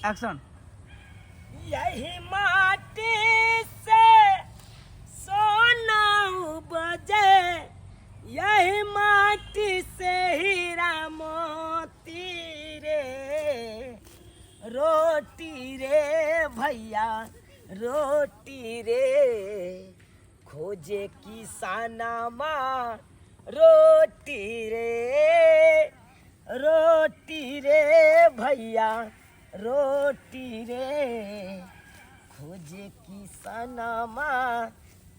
Action. यही माटी से सोना उपजे, यही माटी से हीरा मोती रे, रोटी रे भैया रोटी रे, खोजे किसानमा रोटी रे, रोटी रे भैया रोटी रे, खोजे किसानमा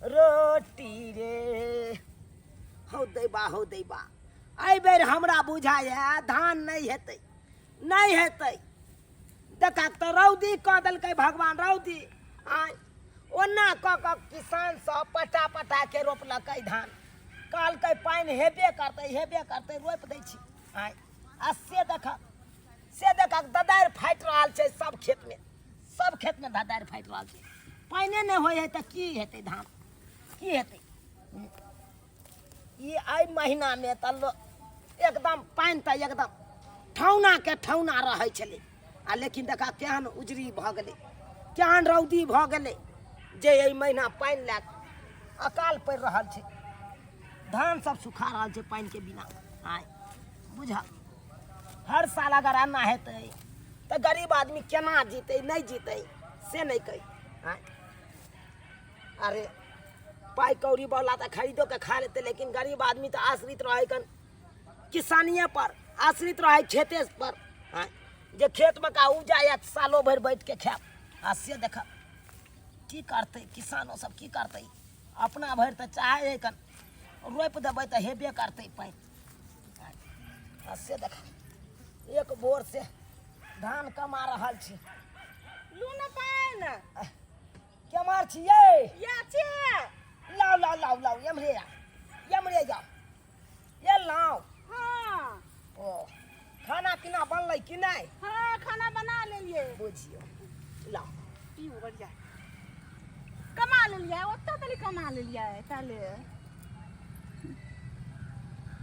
रोटी रे। हौ दैबा, हौ दैबा, एहि बेर हमरा बुझाइए धान नहि हेतै, नहि हेतै। देखा तऽ रौदी कऽ देलकै भगवान, रौदी। आँय, ओना कऽ कऽ किसान सब पटा पटा के रोपलकै धान, कहलकै पानि हेबे करतै, हेबे करतै, रोपि दै छी। आँय, आ से देख, से देख, ददारि फाटि रहल छै सब खेतमे, सब खेतमे ददारि फाटि रहल छै। पानिए नहि होइ हइ तऽ की हेतै धान, की हेतै? ई एहि महीनामे तऽ लोक एकदम पानि तऽ एकदम ठौनाके ठौना रहै छलै, आ लेकिन देखा केहन उजरी भऽ गेलै, केहन रौदी भऽ गेलै जे एहि महीना पानि लए कऽ अकाल पड़ि रहल छै, धान सब सुखा रहल छै पानिके बिना। आँय बुझ, हर साल अगर एना हेतै तऽ गरीब आदमी केना जीतै, नहि जीतै से नहि कही। आँय अरे पाइ कौड़ी वाला तऽ खरीदो के खा लेतै, लेकिन गरीब आदमी तऽ आश्रित रहै कन किसानिए पर, आश्रित रहै खेते पर। आँय जे खेतमे का उपजा आयत सालो भरि बैठ के खायब। आ से देखब की करतै किसानो सब, की करतै? अपना भरि तऽ चाहै है कन रोपि देबै तऽ हेबे करतै पानि। आ से देख, एक भोर से धान कमा रहल छी। लू ने पानि। केम्हर छियै? या छियै। लाउ लाउ लाउ लाउ, एम्हरे आ, एम्हरे जाउ, ये लाउ। हाँ। ओ खाना पीना बनलै कि नहि? हाँ, खाना बना लेलियै। बुझियौ, लाउ। पीऊ बढ़िया। कमा लेलियै, ओतऽ तनी कमा लेलियै ताले।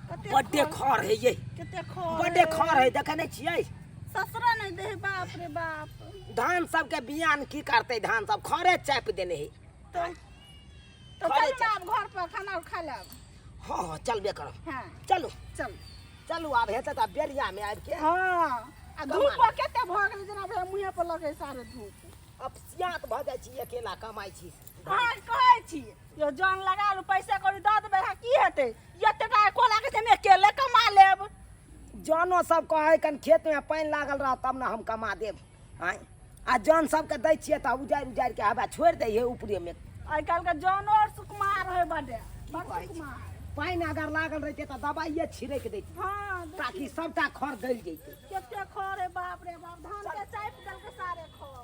कते बड्डे खर है ये। कते खर। बड्डे खर है, देखै नहि छियै? ससुरा नहि दे, बाप रे बाप। धान सबके बियान की करतै, धान सब खरे चापि देने है। तो खरे चलू ना आब घर पर खाना खा लेब। हाँ हाँ चलबे करब। हाँ। चलू। चल। चलू, आब हेतै तऽ बेरियामे आबि के। हाँ, आ धूप कते भऽ गेलै, जेना भेल मुँहे पर लगै सारे धूप। अपसियात भऽ जाइ छी, अकेला कमाइ छी। हाँ कहै छी यो जन लगा लू, पैसा कौड़ी दऽ देबै, अहाँ की हेतै? एते टाका कोला के हम अकेले कमा लेब। जनो सब कहै कन खेतमे पानि लागल रहत तब ने हम कमा देब। आँय, आ जन सबके दै छियै तऽ उजाड़ि उजाड़ि के हवा छोड़ि दै है ऊपरेमे। आइ काल्हिके जनो आर सुकुमार है बड्डे, बड़ कहै छी? सुकुमार। पानि अगर लागल रहितै तऽ दबाइए छिड़कि दैतियै। हाँ, ताकि सबटा खर गलि जैतै। कते खर है, बाप रे बाप, धान के चापि देलकै सारे खर।